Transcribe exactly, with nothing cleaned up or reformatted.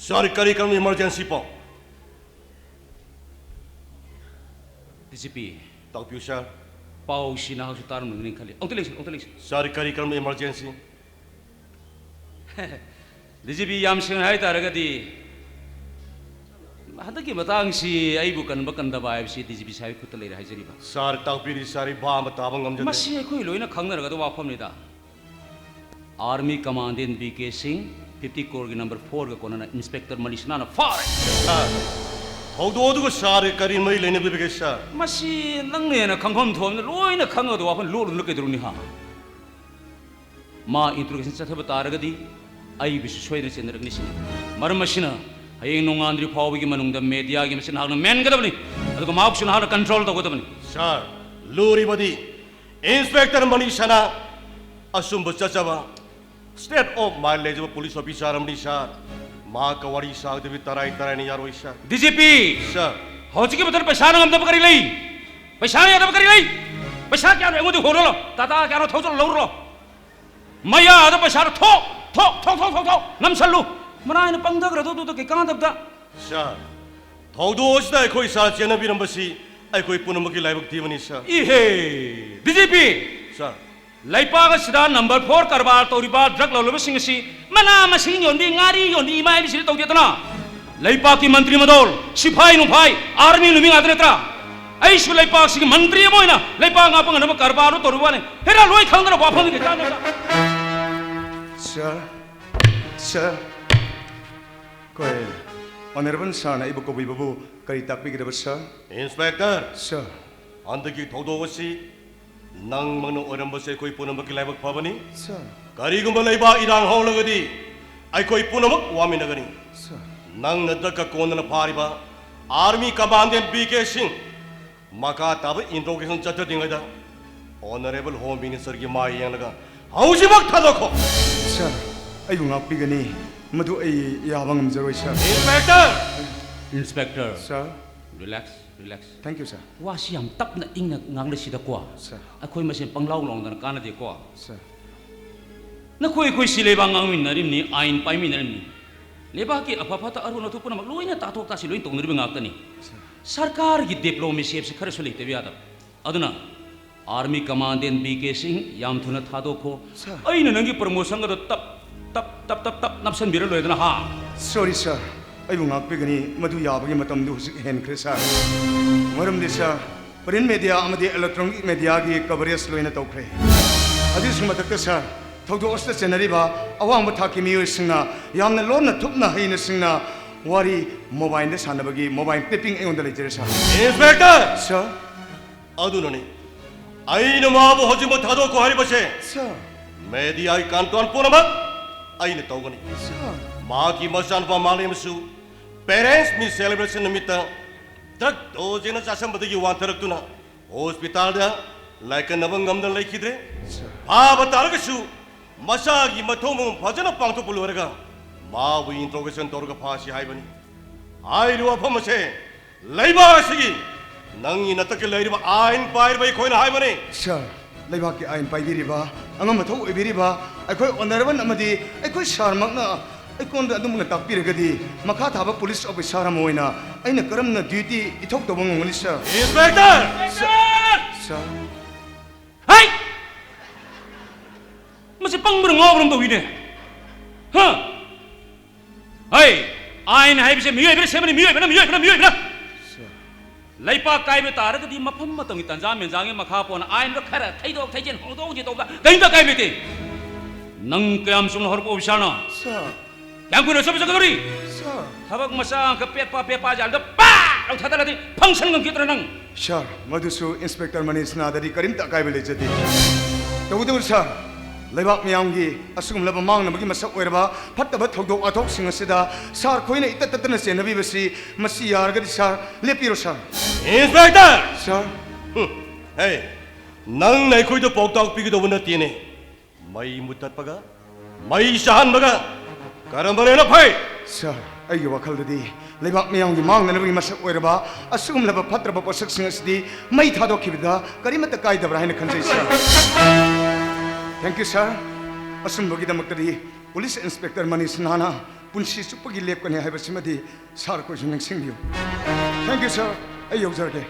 ꯁꯥꯔ, ꯀꯔꯤ ꯀꯔꯝꯕ ꯏꯃꯥꯔꯖꯦꯟꯁꯤ ꯄꯥꯎ? ꯗꯤ ꯖꯤ ꯄꯤ, ꯇꯥꯛꯄꯤꯌꯨ ꯁꯥꯔ꯫ ꯄꯥꯎꯁꯤ ꯅꯍꯥꯛꯁꯨ ꯇꯥꯔꯝꯂꯒꯅꯤ ꯈꯜꯂꯤ꯫ ꯑꯃꯨꯛꯇ ꯂꯩꯁꯤꯜ, ꯑꯃꯨꯛꯇ ꯂꯩꯁꯤꯜ꯫ ꯁꯥꯔ, ꯀꯔꯤ ꯀꯔꯝꯕ ꯏꯃꯥꯔꯖꯦꯟꯁꯤ? ꯗꯤ ꯖꯤ ꯄꯤ, ꯌꯥꯝ ꯁꯦꯡꯅ ꯍꯥꯏ ꯇꯥꯔꯒꯗꯤ, ꯍꯟꯗꯛꯀꯤ ꯃꯇꯥꯡꯁꯤ ꯑꯩꯕꯨ ꯀꯟꯕ ꯀꯟꯗꯕ ꯍꯥꯏꯕꯁꯤ ꯗꯤ ꯖꯤ ꯄꯤ ꯁꯥꯍꯦꯕ ꯈꯨꯠꯇ ꯂꯩꯔꯦ ꯍꯥꯏꯖꯔꯤꯕ꯫ ꯁꯥꯔ, ꯇꯥꯛꯄꯤꯔꯤ ꯁꯥꯔ, ꯑꯩ ꯚꯥꯕ ꯑꯃ ꯇꯥꯕ ꯉꯝꯖꯗꯦ꯫ ꯃꯁꯤ ꯑꯩꯈꯣꯏ ꯂꯣꯏꯅ ꯈꯪꯅꯔꯒꯗꯕ ꯋꯥꯐꯝꯅꯤꯗ꯫ Army Commandant ꯕꯤ ꯀꯦ ꯁꯤꯡ, fifty crore ꯒꯤ number four ꯒ ꯀꯣꯟꯅꯅ ꯏꯟꯁꯄꯦꯛꯇꯔ ꯃꯅꯤꯁꯅꯥꯅ ꯐꯥꯔꯦ꯫ ꯁꯥꯔ, ꯊꯧꯗꯣꯛ ꯑꯗꯨꯒ ꯁꯥꯔꯒ ꯀꯔꯤ ꯃꯔꯤ ꯂꯩꯅꯕꯤꯕꯒꯦ ꯁꯥꯔ? ꯃꯁꯤ ꯅꯪꯅ ꯍꯦꯟꯅ ꯈꯪꯐꯝ ꯊꯣꯛꯑꯕꯅꯤꯅ, ꯂꯣꯏꯅ ꯈꯪꯉꯗꯕ ꯋꯥꯐꯝ ꯂꯣꯠꯂꯨꯅ ꯀꯩꯗꯧꯔꯨꯅꯤ ꯍꯥ? ꯃꯥ ꯏꯟꯇ꯭ꯔꯣꯒꯦꯁꯟ ꯆꯠꯊꯕ ꯇꯥꯔꯒꯗꯤ ꯑꯩꯕꯨꯁꯨ ꯁꯣꯏꯗꯅ ꯆꯦꯟꯅꯔꯛꯅꯤ ꯁꯤꯅꯤ꯫ ꯃꯔꯝ ꯑꯁꯤꯅ ꯍꯌꯦꯡ ꯅꯣꯡꯉꯥꯟꯗ꯭ꯔꯤ ꯐꯥꯎꯕꯒꯤ ꯃꯅꯨꯡꯗ ꯃꯦꯗꯤꯌꯥꯒꯤ ꯃꯁꯤ ꯅꯍꯥꯛꯅ ꯃꯦꯟꯒꯗꯕꯅꯤ, ꯑꯗꯨꯒ ꯃꯍꯥꯛꯁꯨ ꯅꯍꯥꯛꯅ ꯀꯟꯇ꯭ꯔꯣꯜ ꯇꯧꯒꯗꯕꯅꯤ꯫ ꯁꯥꯔ, ꯂꯨꯔꯤꯕꯗꯤ ꯏꯟꯁꯄꯦꯛꯇꯔ ꯃꯅꯤꯁꯅꯥ ꯑꯆꯨꯝꯕ ꯆꯠꯆꯕ, state of mind ꯂꯩꯖꯕ ꯄꯨꯂꯤꯁ ꯑꯣꯐꯤꯁꯥꯔ ꯑꯃꯅꯤ ꯁꯥꯔ꯫ ꯃꯍꯥꯛꯀ ꯋꯥꯔꯤ ꯁꯥꯒꯗꯕꯤ ꯇꯔꯥꯏ ꯇꯔꯥꯏꯅ ꯌꯥꯔꯣꯏ ꯁꯥꯔ꯫ ꯗꯤ ꯖꯤ ꯄꯤ, ꯁꯥꯔ꯫ ꯍꯧꯖꯤꯛꯀꯤ ꯃꯇꯝꯗ ꯄꯩꯁꯥꯅ ꯉꯝꯗꯕ ꯀꯔꯤ ꯂꯩ? ꯄꯩꯁꯥꯅ ꯌꯥꯗꯕ ꯀꯔꯤ ꯂꯩ? ꯄꯩꯁꯥ ꯀꯌꯥꯅꯣ ꯑꯩꯉꯣꯟꯗ ꯍꯣꯜꯂꯣ, ꯇꯥꯇꯥ ꯀꯌꯥꯅꯣ ꯊꯧꯖꯜꯂ ꯂꯧꯔꯨꯔꯣ꯫ ꯃꯌꯥꯗ ꯄꯩꯁꯥꯗꯣ ꯊꯣꯛ ꯊꯣꯛ ꯊꯣꯛ ꯊꯣꯛ ꯊꯣꯛ ꯊꯣꯛ ꯅꯝꯁꯜꯂꯨ꯫ ꯃꯅꯥꯏꯅ ꯄꯪꯊꯈ꯭ꯔꯗꯣ ꯑꯗꯨꯗ ꯀꯩ ꯀꯥꯟꯅꯗꯕꯗ꯫ ꯁꯥꯔ, ꯊꯧꯗꯣꯛ ꯑꯁꯤꯗ ꯑꯩꯈꯣꯏ ꯁꯥꯔ ꯆꯦꯟꯅꯕꯤꯔꯝꯕꯁꯤ ꯑꯩꯈꯣꯏ ꯄꯨꯝꯅꯃꯛꯀꯤ ꯂꯥꯏꯕꯛ ꯊꯤꯕꯅꯤ ꯁꯥꯔ꯫ ꯏꯍꯦ, ꯗꯤ ꯖꯤ ꯄꯤ, ꯁꯥꯔ꯫ ꯂꯩꯄꯥꯛ ꯑꯁꯤꯗ number four ꯀꯔꯕꯥꯔ ꯇꯧꯔꯤꯕ drug ꯂꯂꯣꯟꯕꯁꯤꯡ ꯑꯁꯤ ꯃꯅꯥ ꯃꯁꯤꯡ ꯌꯣꯟꯕꯤ, ꯉꯥꯔꯤ ꯌꯣꯟꯕꯤ, ꯏꯃꯥ ꯏꯕꯤꯁꯤꯗ ꯇꯧꯗꯦꯗꯅ꯫ ꯂꯩꯄꯥꯛꯀꯤ ꯃꯟꯇ꯭ꯔꯤ ꯃꯗꯣꯜ, ꯁꯤꯐꯥꯏ ꯅꯨꯡꯐꯥꯏ, ꯑꯥꯔꯃꯤ ꯅꯨꯃꯤ ꯉꯥꯛꯇ ꯅꯠꯇ꯭ꯔꯥ? ꯑꯩꯁꯨ ꯂꯩꯄꯥꯛꯁꯤꯒꯤ ꯃꯟꯇ꯭ꯔꯤ ꯑꯃ ꯑꯣꯏꯅ ꯂꯩꯄꯥꯛ ꯉꯥꯛꯄ ꯉꯝꯅꯕ ꯀꯔꯕꯥꯔꯗꯨ ꯇꯧꯔꯨꯕ ꯋꯥꯅꯤ꯫ ꯍꯦꯔꯥ, ꯂꯣꯏ ꯈꯪꯗꯅ ꯋꯥꯐꯝꯗꯤ ꯀꯩ ꯀꯥꯟꯅꯕ? ꯁꯥꯔ, ꯁꯥꯔ, ꯑꯩꯈꯣꯏ ꯑꯣꯅꯔꯦꯕꯜ ꯁꯥꯔꯅ ꯑꯩꯕꯨ ꯀꯧꯕꯤꯕꯕꯨ ꯀꯔꯤ ꯇꯥꯛꯄꯤꯒꯗꯕ ꯁꯥꯔ? ꯏꯟꯁꯄꯦꯛꯇꯔ, ꯁꯥꯔ, ꯍꯟꯗꯛꯀꯤ ꯊꯧꯗꯣꯛ ꯑꯁꯤ ꯅꯪꯃꯛꯅ ꯑꯣꯏꯔꯝꯕꯁꯦ ꯑꯩꯈꯣꯏ ꯄꯨꯝꯅꯃꯛꯀꯤ ꯂꯥꯏꯕꯛ ꯐꯕꯅꯤ꯫ ꯁꯥꯔ, ꯀꯔꯤꯒꯨꯝꯕ ꯂꯩꯕꯥꯛ ꯏꯔꯥꯡ ꯍꯧꯔꯒꯗꯤ ꯑꯩꯈꯣꯏ ꯄꯨꯝꯅꯃꯛ ꯋꯥꯃꯤꯟꯅꯒꯅꯤ꯫ ꯁꯥꯔ, ꯅꯪꯅ ꯗ꯭ꯔꯛꯀ ꯀꯣꯟꯗꯅ ꯐꯥꯔꯤꯕ ꯑꯥꯔꯃꯤ ꯀꯃꯥꯟꯗꯦꯟ ꯕꯤ ꯀꯦ ꯁꯤꯡ ꯃꯈꯥ ꯇꯥꯕ ꯏꯟꯇ꯭ꯔꯣꯒꯦꯁꯟ ꯆꯠꯊꯗ꯭ꯔꯤꯉꯩꯗ ꯑꯣꯅꯔꯦꯕꯜ ꯍꯣꯝ ꯃꯤꯅꯤꯁꯇꯔꯒꯤ ꯃꯥꯏ ꯌꯦꯡꯂꯒ ꯍꯧꯖꯤꯛꯃꯛ ꯊꯥꯗꯣꯛꯈꯣ꯫ ꯁꯥꯔ, ꯑꯩꯕꯨ ꯉꯥꯛꯄꯤꯒꯅꯤ꯫ ꯃꯗꯨ ꯑꯩ ꯌꯥꯕ ꯉꯝꯖꯔꯣꯏ sir. Inspector! Inspector, sir, relax, relax. thank you sir. ꯋꯥꯁꯤ ꯌꯥꯝ ꯇꯞꯅ ꯏꯪꯅ ꯉꯥꯡꯅꯁꯤꯗꯀꯣ꯫ ꯁꯥꯔ꯫ ꯑꯩꯈꯣꯏ ꯃꯁꯦꯟ ꯄꯪꯂꯥꯎ ꯂꯥꯎꯅꯗꯅ ꯀꯥꯟꯅꯗꯦꯀꯣ꯫ ꯁꯥꯔ꯫ ꯅꯈꯣꯏ ꯑꯩꯈꯣꯏ ꯁꯤ ꯂꯩꯕꯥꯛ ꯉꯥꯡꯃꯤꯟꯅꯔꯤꯕꯅꯤ, ꯑꯥꯏꯟ ꯄꯥꯏꯃꯤꯟꯅꯔꯤꯕꯅꯤ꯫ ꯂꯩꯕꯥꯛꯀꯤ ꯑꯐ ꯐꯠꯇ ꯑꯔꯣꯟ ꯑꯊꯨꯞ ꯄꯨꯝꯅꯃꯛ ꯂꯣꯏꯅ ꯇꯥꯊꯣꯛ ꯇꯥꯁꯤꯟ ꯂꯣꯏꯅ ꯇꯧꯅꯔꯤꯕ ꯉꯥꯛꯇꯅꯤ꯫ ꯁꯔꯀꯥꯔꯒꯤ diplomacy ꯍꯥꯏꯕꯁꯤ ꯈꯔꯁꯨ ꯂꯩꯇꯕ ꯌꯥꯗꯕ꯫ ꯑꯗꯨꯅ Army Commandant ꯕꯤ ꯀꯦ ꯁꯤꯡ ꯌꯥꯝ ꯊꯨꯅ ꯊꯥꯗꯣꯛꯈꯣ꯫ Sir꯫ ꯑꯩꯅ ꯅꯪꯒꯤ promotion ꯑꯗꯣ ꯇꯞ ꯇꯞ ꯇꯞ ꯇꯞ ꯇꯞ ꯅꯞꯁꯟꯕꯤꯔ ꯂꯣꯏꯗꯅ, ꯍꯥ? Sorry sir, ꯑꯩꯕꯨ ꯉꯥꯛꯄꯤꯒꯅꯤ, ꯃꯗꯨ ꯌꯥꯕꯒꯤ ꯃꯇꯝꯗꯨ ꯍꯧꯖꯤꯛ ꯍꯦꯟꯈ꯭ꯔꯦ sir꯫ ꯃꯔꯝꯗꯤ sir, print media ꯑꯃꯗꯤ electronic mediaꯒꯤ coverage ꯂꯣꯏꯅ ꯇꯧꯈ꯭ꯔꯦ꯫ ꯑꯗꯨꯒꯤꯁꯨ ꯃꯊꯛꯇ sir, ꯊꯧꯗꯣꯛ ꯑꯁꯤꯗ ꯆꯦꯟꯅꯔꯤꯕ ꯑꯋꯥꯡꯕ ꯊꯥꯛꯀꯤ ꯃꯤꯑꯣꯏꯁꯤꯡꯅ ꯌꯥꯝꯅ ꯂꯣꯟꯅ ꯊꯨꯞꯅ ꯍꯩꯅ ꯁꯤꯡꯅ ꯋꯥꯔꯤ mobileꯗ ꯁꯥꯟꯅꯕꯒꯤ mobile clipping ꯑꯩꯉꯣꯟꯗ ꯂꯩꯖꯔꯦ sir꯫ Inspector! Sir꯫ ꯑꯗꯨꯅꯅꯤ ꯑꯩꯅ ꯃꯥꯕꯨ ꯍꯧꯖꯤꯛꯃꯛ ꯊꯥꯗꯣꯛꯈꯣ ꯍꯥꯏꯔꯤꯕꯁꯦ꯫ Sir꯫ Mediaꯒꯤ control ꯄꯨꯝꯅꯃꯛ ꯑꯩꯅ ꯇꯧꯒꯅꯤ꯫ Sir꯫ ꯃꯍꯥꯛꯀꯤ ꯃꯆꯥꯅꯨꯄꯥ ꯃꯥꯂꯦꯝꯁꯨ parents meet celebration ꯅꯨꯃꯤꯠꯇ drug doseꯅ ꯆꯥꯁꯤꯟꯕꯗꯒꯤ ꯋꯥꯟꯊꯔꯛꯇꯨꯅ hospitalꯗ ꯂꯥꯏꯀꯠꯅꯕ ꯉꯝꯗꯅ ꯂꯩꯈꯤꯗ꯭ꯔꯦ꯫ Sir꯫ ꯐꯥꯕ ꯇꯥꯔꯒꯁꯨ ꯃꯆꯥꯒꯤ ꯃꯊꯧ ꯃꯉꯝ ꯐꯖꯅ ꯄꯥꯡꯊꯣꯛꯄ ꯂꯣꯏꯔꯒ ꯃꯥꯕꯨ interrogation ꯇꯧꯔꯒ ꯐꯥꯁꯤ ꯍꯥꯏꯕꯅꯤ꯫ ꯍꯥꯏꯔꯤꯕ ꯋꯥꯐꯝ ꯑꯁꯦ ꯂꯩꯕꯥꯛ ꯑꯁꯤꯒꯤ ꯅꯪꯒꯤ ꯅꯊꯛꯇ ꯂꯩꯔꯤꯕ ꯑꯥꯏꯟ ꯄꯥꯏꯔꯤꯕ ꯑꯩꯈꯣꯏꯅ ꯍꯥꯏꯕꯅꯤ꯫ Sir, ꯂꯩꯕꯥꯛꯀꯤ ꯑꯥꯏꯟ ꯄꯥꯏꯕꯤꯔꯤꯕ, ꯑꯉꯝ ꯑꯊꯧ ꯑꯣꯏꯕꯤꯔꯤꯕ ꯑꯩꯈꯣꯏ honourable ꯑꯃꯗꯤ ꯑꯩꯈꯣꯏ sirꯃꯛꯅ ꯑꯩꯉꯣꯟꯗ ꯑꯗꯨꯝꯅ ꯇꯥꯛꯄꯤꯔꯒꯗꯤ ꯃꯈꯥ ꯊꯥꯕ police officer ꯑꯃ ꯑꯣꯏꯅ ꯑꯩꯅ ꯀꯔꯝꯅ duty ꯏꯊꯧ ꯇꯧꯕ ꯉꯝꯒꯅꯤ sir? Inspector! Sir! Sir! ꯍꯩ! ꯃꯁꯤ ꯄꯪꯕ꯭ꯔꯥ ꯉꯥꯎꯕ꯭ꯔꯥ ꯑꯃ ꯇꯧꯏꯅꯦ꯫ ꯍꯥ? ꯍꯩ! ꯑꯥꯏꯟ ꯍꯥꯏꯕꯁꯦ ꯃꯤꯑꯣꯏꯕꯅ ꯁꯦꯝꯕꯅꯤ, ꯃꯤꯑꯣꯏꯕꯅ, ꯃꯤꯑꯣꯏꯕꯅ, ꯃꯤꯑꯣꯏꯕꯅ꯫ Sir꯫ ꯂꯩꯄꯥꯛ ꯀꯥꯏꯕ ꯇꯥꯔꯒꯗꯤ ꯃꯐꯝ ꯃꯇꯝꯒꯤ ꯇꯟꯖꯥ ꯃꯦꯟꯖꯥꯒꯤ ꯃꯈꯥ ꯄꯣꯟꯅ ꯑꯥꯏꯟꯗꯣ ꯈꯔ ꯊꯩꯗꯣꯛ ꯊꯩꯖꯤꯟ, ꯍꯣꯡꯗꯣꯛ ꯍꯣꯡꯖꯤꯟ ꯇꯧꯕꯗ ꯀꯔꯤꯝꯇ ꯑꯀꯥꯏꯕ ꯂꯩꯇꯦ꯫ ꯅꯪ ꯀꯌꯥꯝ ꯆꯨꯝꯅ ꯍꯧꯔꯛꯄ officerꯅꯣ? Sir꯫ ꯀꯌꯥꯝ ꯀꯨꯏꯅ ꯆꯠꯄ ꯆꯠꯀꯗꯧꯔꯤ? Sir꯫ ꯊꯕꯛ ꯃꯆꯥ ꯑꯃꯈꯛ ꯄꯦꯠꯄ ꯄꯦꯠꯄ ꯖꯥꯜꯗ ꯄꯥꯛ ꯂꯧꯊꯗꯠꯂꯗꯤ function ꯉꯝꯈꯤꯗ꯭ꯔꯣ ꯅꯪ? Sir, ꯃꯗꯨꯁꯨ Inspector ꯃꯅꯤꯁꯅꯥꯗꯗꯤ ꯀꯔꯤꯝꯇ ꯑꯀꯥꯏꯕ ꯂꯩꯖꯗꯦ꯫ ꯇꯧꯕꯇꯕꯨ sir, ꯂꯩꯕꯥꯛ ꯃꯤꯌꯥꯝꯒꯤ ꯑꯁꯤꯒꯨꯝꯂꯕ ꯃꯥꯡꯅꯕꯒꯤ ꯃꯁꯛ ꯑꯣꯏꯔꯕ ꯐꯠꯇꯕ ꯊꯧꯗꯣꯛ ꯋꯥꯊꯣꯛꯁꯤꯡ ꯑꯁꯤꯗ sir ꯈꯣꯏꯅ ꯏꯇꯠ ꯇꯠꯇꯅ ꯆꯦꯟꯅꯕꯤꯕꯁꯤ, ꯃꯁꯤ ꯌꯥꯔꯒꯗꯤ sir, ꯂꯦꯞꯄꯤꯔꯣ sir꯫ Inspector! Sir꯫ ꯍꯝ, ꯍꯦ, ꯅꯪꯅ ꯑꯩꯈꯣꯏꯗ ꯄꯥꯎꯇꯥꯛ ꯄꯤꯒꯗꯧꯕ ꯅꯠꯇꯦꯅꯦ꯫ ꯃꯩ ꯃꯨꯊꯠꯄꯒ ꯃꯩ ꯆꯥꯍꯟꯕꯒ ꯀꯔꯝꯕꯅ ꯍꯦꯟꯅ ꯐꯩ? Sir, ꯑꯩꯒꯤ ꯋꯥꯈꯜꯗꯗꯤ ꯂꯩꯕꯥꯛ ꯃꯤꯌꯥꯝꯒꯤ ꯃꯥꯡꯅꯅꯕꯒꯤ ꯃꯁꯛ ꯑꯣꯏꯔꯕ ꯑꯁꯤꯒꯨꯝꯂꯕ ꯐꯠꯇ꯭ꯔꯕ ꯄꯣꯠꯁꯛꯁꯤꯡ ꯑꯁꯤꯗꯤ ꯃꯩ ꯊꯥꯗꯣꯛꯈꯤꯕꯗ ꯀꯔꯤꯃꯠꯇ ꯀꯥꯏꯗꯕ꯭ꯔꯥ ꯍꯥꯏꯅ ꯈꯟꯖꯩ sir꯫ Thank you sir꯫ ꯑꯆꯨꯝꯕꯒꯤꯗꯃꯛꯇꯗꯤ ꯄꯨꯂꯤꯁ ꯏꯟꯁꯄꯦꯛꯇꯔ ꯃꯅꯤꯁꯅꯥꯅ ꯄꯨꯟꯁꯤ ꯆꯨꯞꯄꯒꯤ ꯂꯦꯞꯀꯅꯤ ꯍꯥꯏꯕꯁꯤꯃꯗꯤ ꯁꯥꯔ ꯑꯩꯈꯣꯏꯁꯨ ꯅꯤꯡꯁꯤꯡꯕꯤꯌꯨ꯫ Thank you, sir. ꯑꯩ ꯌꯧꯖꯔꯒꯦ꯫